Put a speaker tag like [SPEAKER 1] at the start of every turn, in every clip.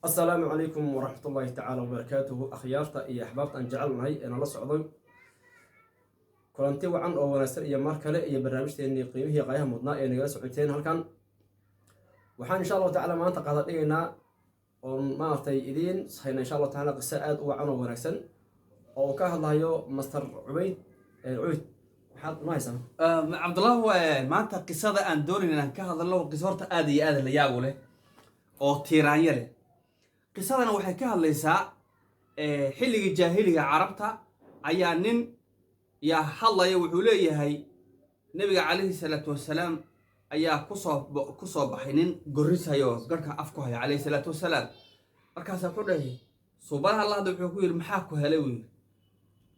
[SPEAKER 1] Asalaamu calaykum waraxmatullaahi tacaala wabarakaatuhu. Akhyaarta iyo axbaabta aan jecelnahay ee nala socday, kulanti wacan oo wanaagsan iyo mar kale iyo barnaamijteennii qiimihii qayaha mudnaa ee nagala socoteen. Halkan waxaan insha Allahu tacala maanta qaada dhigaynaa oon maaragtay idiin hayna insha Allahu tacala qiso aada u wacan oo wanaagsan oo uu ka hadlayo Master Cubayd. Cubayd, maxaad noo haysaa?
[SPEAKER 2] Cabdullah, maanta qisada aan doonayn inaan ka hadalno qiso horta aad iyo aad la yaab u leh oo tiiraanyo leh. Qisadana waxay ka hadlaysaa xilligii jaahiliga Carabta ayaa nin yaa hadlaya. Wuxuu leeyahay, Nebiga calayhi salaatu wasalaam ayaa kusoo baxay nin gorrisayo, garhka af ku haya, calayhi salaatu wasalaam. Markaasa wuxuu dhahay, suubanaha la hadla, wuxuu ku yidhi, "Maxaa ku helay?" Buu yidhi.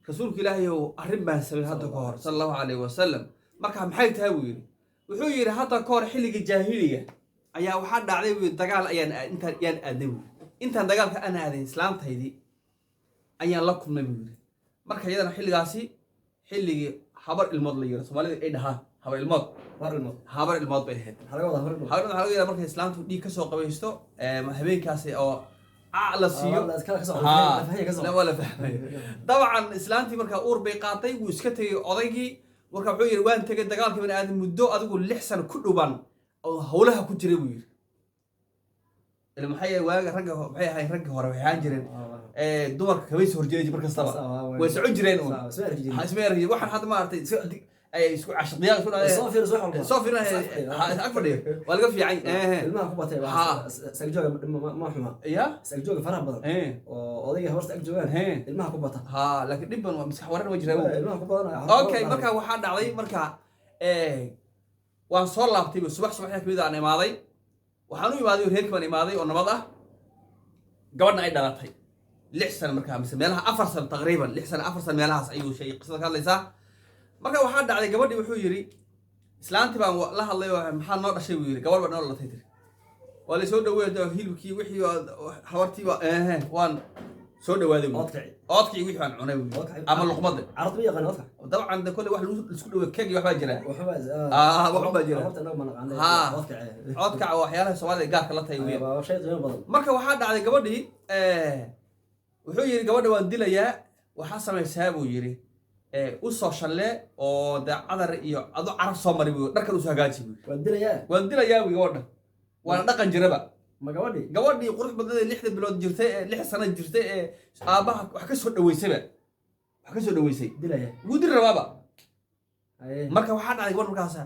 [SPEAKER 2] "Rasuulka Ilaahayow, arrin baan samay hadda ka hor," sala Allahu calayhi wasalam. "Marka maxay tahay?" buu yidhi. Wuxuu yidhi, "Hadda ka hor xilligii jaahiliga ayaa waxaa dhacday," buu yidhi, "dagaal ayaan intaan yaan aadnay," buu yidhi. "Intaan dagaalka aan aaday, islaamtaydii ayaan la kulmay," buu yidhi. Marka iyadana xilligaasi xilligii habar ilmood la yidho, Soomaalida ay dhahaan habar ilmood.
[SPEAKER 1] War ilmood.
[SPEAKER 2] Habar ilmood bay ahayd.
[SPEAKER 1] Maxaa laga wadaa habar ilmood?
[SPEAKER 2] Habar ilmood waxaa laga yadaa markay islaamtu dhiig kasoo qabaysto, habeenkaasi oo ac la siiyo. Waa la fahmay dabcan. Islaantii markaa uur bay qaatay, wuu iska tegey odaygii. Marka wuxuu yidhi, "Waan tegey dagaalkii bani aadam, muddo adigu 6 sano ku dhowbaan oo howlaha ku jiray," buu yidhi. Ila maxay yahay, waaga ragga maxay ahayn, ragga hore waxay ahaan jireen dumarka kamay soo horjeedi mar kastaba, way socon jireen uun. Ha, isma arki waxaan hadda maaragtay ay isku cashiqiyaan isku dhaceen.
[SPEAKER 1] Soo fiir, wax walba.
[SPEAKER 2] Soo fiirinaya, ha, ag fadhiyo waa laga fiican.
[SPEAKER 1] Ilmaha ku batay. Sagjooga ma xuma.
[SPEAKER 2] Ya.
[SPEAKER 1] Sagjooga faraha badan oo odayga habarta ag joogaan, ilmaha ku bata.
[SPEAKER 2] Ha, laakiin dhib badan waa maskax wareer ma jiraa.
[SPEAKER 1] Ilmaha ku badan.
[SPEAKER 2] Okay, marka waxaa dhacday marka waan soo laabtay subax subaxda kamid aan imaaday. Waxaan u imaaday, reerkii baan imaaday oo nabad ah, gabadhna ay dhalatay 6 sano markaa mise meelaha 4 sano, taqriiban 6 sano, 4 sano meelahaas ayuu sheegay qisada ka hadlaysaa. Marka waxaa dhacday gabadhii, wuxuu yidhi, islaantii baan la hadlay oo "Maxaa noo dhashay?" buu yidhi. "Gabadh baa noo dhalatay," tiri. Waa la soo dhaweey, hilibkii wixii habartii waa ehe, waan soo dhawaaday buu yidhi.
[SPEAKER 1] Oodkaci.
[SPEAKER 2] Oodkii wixii baan cunay buu yidhi.
[SPEAKER 1] Oodkaci.
[SPEAKER 2] Ama luqmada.
[SPEAKER 1] Carabta ma yaqaan oodkac.
[SPEAKER 2] Dabcan de kolley wax lagu isku dhaweey, keeg iyo waxbaa jira.
[SPEAKER 1] Waxba.
[SPEAKER 2] Waxbaa jira.
[SPEAKER 1] Carabta inaga ma naqaano. Oodkaci.
[SPEAKER 2] Oodkaca waa waxyaalaha Soomaalida gaarka la tahay weeyaan.
[SPEAKER 1] Waa shay qiimo badan.
[SPEAKER 2] Marka waxaa dhacday gabadhii, wuxuu yidhi, "Gabadha waan dilayaa, waxaa samaysaa," buu yidhi, "u soo shallee oo dee cadar iyo adu caraf soo mari," buu yidhi, "dharkan usoo hagaaji," buu yidhi.
[SPEAKER 1] Waan dilayaa.
[SPEAKER 2] "Waan dilayaa," buu, "gabadha waana dhaqan jiraba."
[SPEAKER 1] Ma gabadhii?
[SPEAKER 2] Gabadhii qurux badnada ee 6da bilood jirtay, ee 6 sano jirtay, ee aabbaha wax ka soo dhaweysayba, wax ka soo dhaweysay.
[SPEAKER 1] Dilaya.
[SPEAKER 2] Wuu dili rabaaba.
[SPEAKER 1] Haye.
[SPEAKER 2] Marka waxaa dhacday gabadh markaas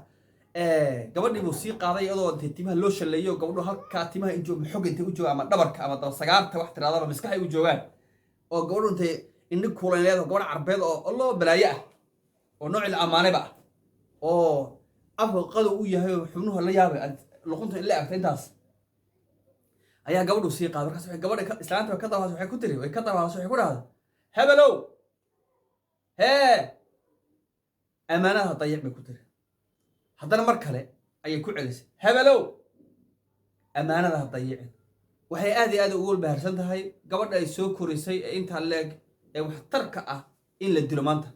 [SPEAKER 2] gabadhii buu sii qaaday iyadoo intay timaha loo shalleeyo, gabadhu halkaa timaha in joog xog intay u joogaan ama dhabarka ama dabasagaarta wax tiraadaba maskaxay u joogaan, oo gabadhu intay indhi kuulan leedaho, gabadh Carbeed oo loo balaayo ah oo noocii la ammaanayba ah, oo afka qadow u yahay oo xubnuhu la yaabay luqunta in la agta intaas ayaa gabadhu sii qaaday. Markaas waxay gabadha islaanta way ka dabaashay, waxay ku tiri, way ka dabaashay, waxay ku dhahday, "Hebelow, hee, ammaanada dayic," bay ku tiri. Haddana mar kale ayay ku celisay, "Hebelow, ammaanada ha dayicin." Waxay aad iyo aad ugu walbahaarsan tahay gabadha ay soo korisay ee intaa leeg ee waxtarka ah in la dilo maanta.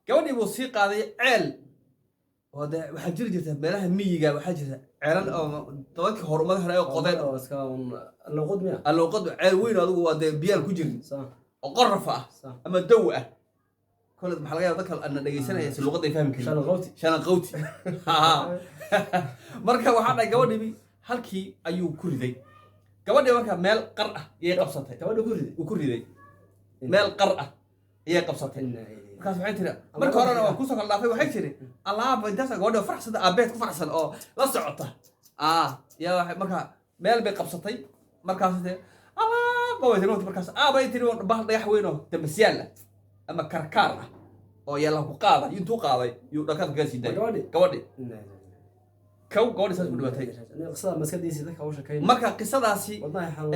[SPEAKER 2] Gabadhii buu sii qaaday ceel oo dee waxaa jiri jirta meelaha miyiga, waxaa jirta ceelal oo dadkii hore, ummadaha hore ay qodeen.
[SPEAKER 1] Oo iska un luqud miya?
[SPEAKER 2] Alowqadu ceel weyn adigu waa dee biyaan ku jirin oo qoraf ah ama dow ah. Kole maxaa laga yaaba dadka ana dhegeysanaya si luqadda ay fahmi karin.
[SPEAKER 1] Shalaqowti.
[SPEAKER 2] Shanaqawti. Marka waxaa dhahay gabadhii halkii ayuu ku riday. Gabadhii marka meel qar ah ayay qabsatay.
[SPEAKER 1] Gabadha ku riday.
[SPEAKER 2] Uu ku riday, meel qar ah ayay qabsatay. Markaas waxay tiri, marka horena waan kusoo kala dhaafay, waxay tiri alaaba intaas gabadha faraxsanta, aabeed ku faraxsan oo la socota yaa waxay marka meel bay qabsatay. Markaas tiri alaaba way tiri, markaas aabay tiri, bahal dhagax weyn oo dambasyaal ah ama karkaar ah oo yalla ku qaada intuu qaaday yuu dhakada kaga sii daayay.
[SPEAKER 1] Gabadhi?
[SPEAKER 2] Gabadhi kow, gabadhi saas ku dhibatay.
[SPEAKER 1] Qisada maskadiisi dadka u sheekayn.
[SPEAKER 2] Marka qisadaasi
[SPEAKER 1] wadnaha xanuun.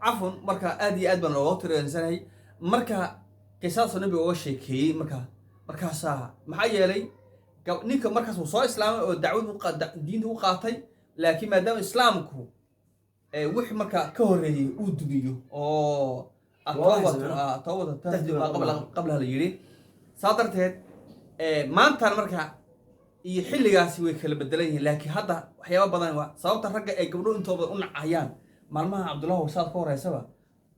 [SPEAKER 2] Cafun, marka aad iyo aad baan looga tireensanahay. Marka qisadaasoo Nabiga uga sheekeeyey, marka markaasaa maxaa yeelay ninka markaas uu soo islaamay oo dacwad diinta u qaatay, laakiin maadaama islaamku wixii marka ka horreeyey uu dumiyo oo atawbata tahdi maa qablaha la yidhi, saa darteed maantan marka iyo xilligaasi way kala bedelan yihiin. Laakiin hadda waxyaaba badan waa sababta ragga ay gabdho intooda u nacayaan. Maalmaha, Cabdullahu, saad ka horeysaba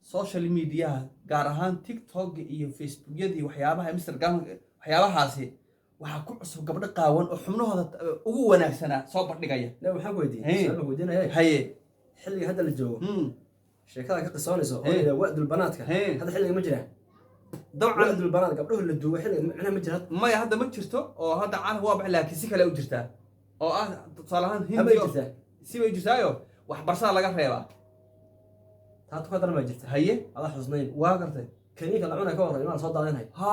[SPEAKER 2] social mediaha, gaar ahaan TikTok iyo Facebookyadii, waxyaabaha Instagram, waxyaabahaasi waxaa ku cusub gabdho qaawan oo xubnahooda ugu wanaagsanaa soo bandhigaya.
[SPEAKER 1] Ne, waxaan ku weydiiyey
[SPEAKER 2] Hey.
[SPEAKER 1] su'aal baan ku weydiinaya.
[SPEAKER 2] Haye.
[SPEAKER 1] Xilliga hadda la joogo, sheekada ka qisoonayso oo
[SPEAKER 2] Hey.
[SPEAKER 1] la wa'dul banaadka,
[SPEAKER 2] Hey.
[SPEAKER 1] hadda xilliga ma jira?
[SPEAKER 2] Dabcan.
[SPEAKER 1] Wa'dul banaad, gabdhuhu la duugo, xilliga macnaha ma jira?
[SPEAKER 2] Maya, hadda ma jirto oo hadda caalamka waa baxay, laakiin si kale u jirtaa oo ah tusaale ahaan
[SPEAKER 1] Hamay
[SPEAKER 2] Hindiyo
[SPEAKER 1] jirtaa.
[SPEAKER 2] Si bay jirtaayo, waxbarashada laga reebaa.
[SPEAKER 1] Taatu ka daran baa jirta.
[SPEAKER 2] Haye.
[SPEAKER 1] Adaa xusnayn.
[SPEAKER 2] Waa gartay.
[SPEAKER 1] Kaniinka la cunay ka warran, ilmaha la soo daadinhay.
[SPEAKER 2] Ha,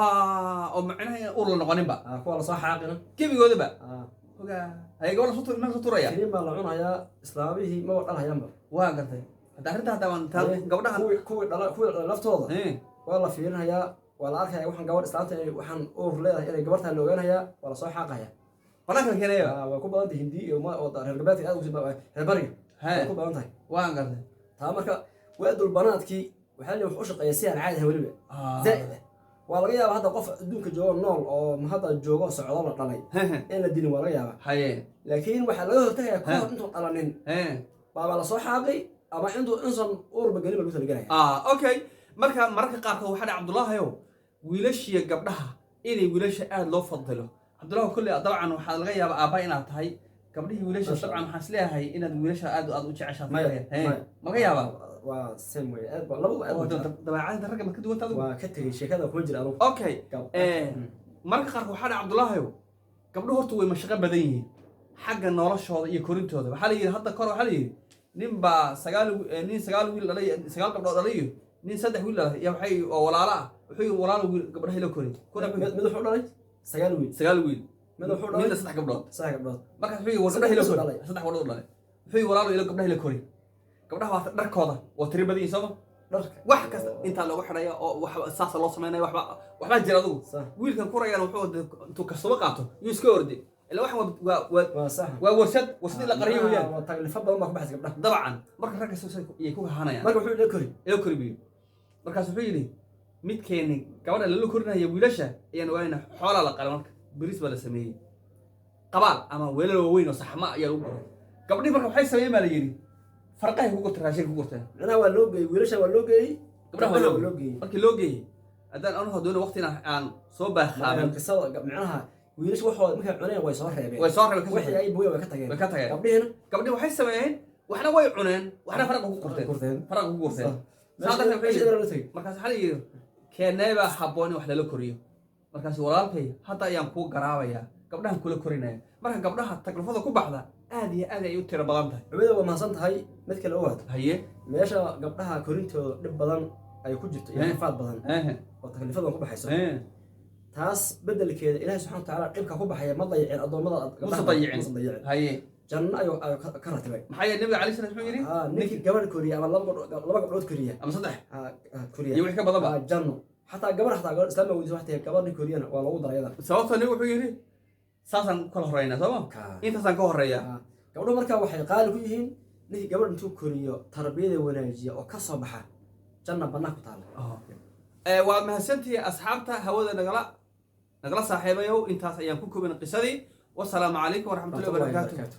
[SPEAKER 2] oo macnaha inaan uur la noqoninba.
[SPEAKER 1] Ah, kuwa lasoo xaaqina.
[SPEAKER 2] Gebigoodaba.
[SPEAKER 1] Ah.
[SPEAKER 2] Ogaa haye, gabadha soo ilmaha soo turaya.
[SPEAKER 1] Kaniin baa la cunayaa, islaamihii maba dhalhayaanba.
[SPEAKER 2] Waa gartay. Hadda arrinta hadda waan taa gabdhaha
[SPEAKER 1] Kuwii dhala laftooda waa la fiirinayaa, waa la arkaya waxaan gabadh islaanta inay waxaan uur leedahay, inay gabartaa la ogaanayaa, waa lasoo xaaqaya.
[SPEAKER 2] Banaanka la keenaya.
[SPEAKER 1] Ah, waa ku badan tahay Hindi iyo oo reer galbeedka aad ugu sii reer bariga waa ku badan tahay.
[SPEAKER 2] Waan gartay.
[SPEAKER 1] Taa marka waadul banaadkii waxaa la wax u shaqeeya si aan caadi ahayn weliba zaa'id ah. Waa laga yaabaa hadda qof adduunka joogo nool oo hadda joogo socdo la dhalay in la dilin, waa laga yaabaa. Laakiin waxaa laga hortagayaa ka hor intuu dhalanin baabaa lasoo xaaqay ama intuu insan uurba gelin ba lagu talagelaya.
[SPEAKER 2] Ah, okay. Marka mararka qaarkood waxaa dhaca, Cabdullaahayow, wiilashiya gabdhaha inay wiilasha aada loo fadilo. Cabdullahi, kolley dabcan waxaa laga yaabaa aabba inaad tahay, gabdhihii wiilasha
[SPEAKER 1] Masha
[SPEAKER 2] dabcan waxaan isleeyahay inaad wiilasha aad aad u jeceshahay.
[SPEAKER 1] Maya, maya.
[SPEAKER 2] Ma laga yaabaa?
[SPEAKER 1] Waa same way, aad ba labadu aad
[SPEAKER 2] Oo
[SPEAKER 1] baa jecel.
[SPEAKER 2] Dabeecadda ragga ma ka duwanta adigu?
[SPEAKER 1] Waa ka tegey sheekada, kuma jira adugu.
[SPEAKER 2] Okay. Mararka qaarkood waxaa dhaca, Cabdullaahayow, gabdhuhu horta way mashaqo badan yihiin xagga noloshooda iyo korintooda. Waxaa la yidhi hadda kor, waxaa la yidhi nin baa sagaal nin sagaal wiil dhalay, sagaal gabdhood dhalay, iyo nin saddex wiil dhalay iyo waxay oo walaalo ah. Wuxuu yidhi, walaalo, wiil gabdhaha ila korin kuna
[SPEAKER 1] Mid wuxuu dhalay sagaal wiil.
[SPEAKER 2] Sagaal wiil.
[SPEAKER 1] Mid wuxuu dhalay
[SPEAKER 2] midna saddex gabdhood.
[SPEAKER 1] Saddex gabdhood.
[SPEAKER 2] Markaas wuxuu yidhi, war gabdhaha ila
[SPEAKER 1] Saddex
[SPEAKER 2] kori.
[SPEAKER 1] dhalay.
[SPEAKER 2] Saddex gabdhood dhalay. Wuxuu yidhi, walaalo, ila gabdhaha ila kori. Gabdhaha waa dharkooda waa tiro badan yihiin, sooma?
[SPEAKER 1] Dharka.
[SPEAKER 2] Wax kasta intaa loogu xidhaya oo wax saasa loo samaynaya, waxbaa jira adugu. Wiilkan kurayana wuxuu intuu kastuma qaato yuu iska ordi ila waxan waa
[SPEAKER 1] Waa sax.
[SPEAKER 2] Waa warshad in la qariyo weeyaan.
[SPEAKER 1] Waa taklifo badan baa ku baxaysa gabdhaha.
[SPEAKER 2] Dabcan, marka ragga iyay ku kahanayaan.
[SPEAKER 1] Marka wuxuu ila kori.
[SPEAKER 2] Ila kori biyo. Markaas wuxuu yidhi, midkeeni gabadha lala korinaya wiilasha ayaan ogaanayna. Xoolaa la qalay, marka bariis baa la sameeyey, qabaal ama weelal waaweyn oo saxma ayaa lagu guray gabdhihi. Marka waxay sameeyeen baa la yidhi, farqahay ku gurteen, raashinka ku gurteen.
[SPEAKER 1] Macnaha waa loo geeyey wiilasha, waa loo geeyey.
[SPEAKER 2] Gabdhaha waa
[SPEAKER 1] loo geeyey.
[SPEAKER 2] Markii loo geeyey, haddaan anugu doona waqti inaan aan soo baakhaabin.
[SPEAKER 1] Qisada macnaha wiilasha waxooda markay cuneen way soo reebeen.
[SPEAKER 2] Way soo reebeen, kasoo
[SPEAKER 1] Wixii ay booyeen way ka tageen.
[SPEAKER 2] Way ka tageen.
[SPEAKER 1] Gabdhihiina
[SPEAKER 2] Gabdhihi waxay sameeyeen, waxna way cuneen, waxna faraqa ku gurteen.
[SPEAKER 1] Gurteen.
[SPEAKER 2] Faraqa ku gurteen. Saa darteed waxay
[SPEAKER 1] Meesha loo tegey.
[SPEAKER 2] Markaas waxaa la yidhi, keenee baa habboon in wax lala koriyo? Markaas, walaalkay, hadda ayaan kuu garaabayaa, gabdhahan kula korinaya. Marka gabdhaha taklifada ku baxda aad iyo aad ay u tiro badan tahay.
[SPEAKER 1] Cubida, waa mahadsan tahay. Mid kale ogaad.
[SPEAKER 2] Haye.
[SPEAKER 1] Meesha gabdhaha korintooda dhib badan ay ku jirto iyo rafaad badan oo taklifadan ku baxayso, taas bedelkeeda Ilaahi subxana watacaala dhibka ku baxaya ma dayicin addoommada gabdhaha.
[SPEAKER 2] Musa dayicin.
[SPEAKER 1] Musa dayicin.
[SPEAKER 2] Haye.
[SPEAKER 1] Janno ayuu ka ratibay.
[SPEAKER 2] Maxaa yeele Nabiga calayhi salaam muxuu yidhi?
[SPEAKER 1] Ah, ninkii gabadh koriya ama laba gabdhood koriya
[SPEAKER 2] Ama saddex.
[SPEAKER 1] Koriya
[SPEAKER 2] iyo wixii ka badanba.
[SPEAKER 1] Ah, janno. Xataa gabadh islaam weydiis waxay tahay, gabadh nin koriyana waa loogu daray iyada.
[SPEAKER 2] Sababtoo nabigu wuxuu yidhi, saasaan ku kala horeynaa, sooma? Intaasaan ka horeeya.
[SPEAKER 1] Ah, gabdhuhu marka waxay qaali ku yihiin, ninkii gabadh intuu koriyo tarbiyada wanaajiya oo ka soo baxa, janna bannaan ku taala.
[SPEAKER 2] Waad mahadsantihi asxaabta hawada nagala saaxiibayow. Intaas ayaan ku koobin qisadii. Wasalaamu calaykum waraxmatullahi wabarakaatu.
[SPEAKER 1] Barakaatu.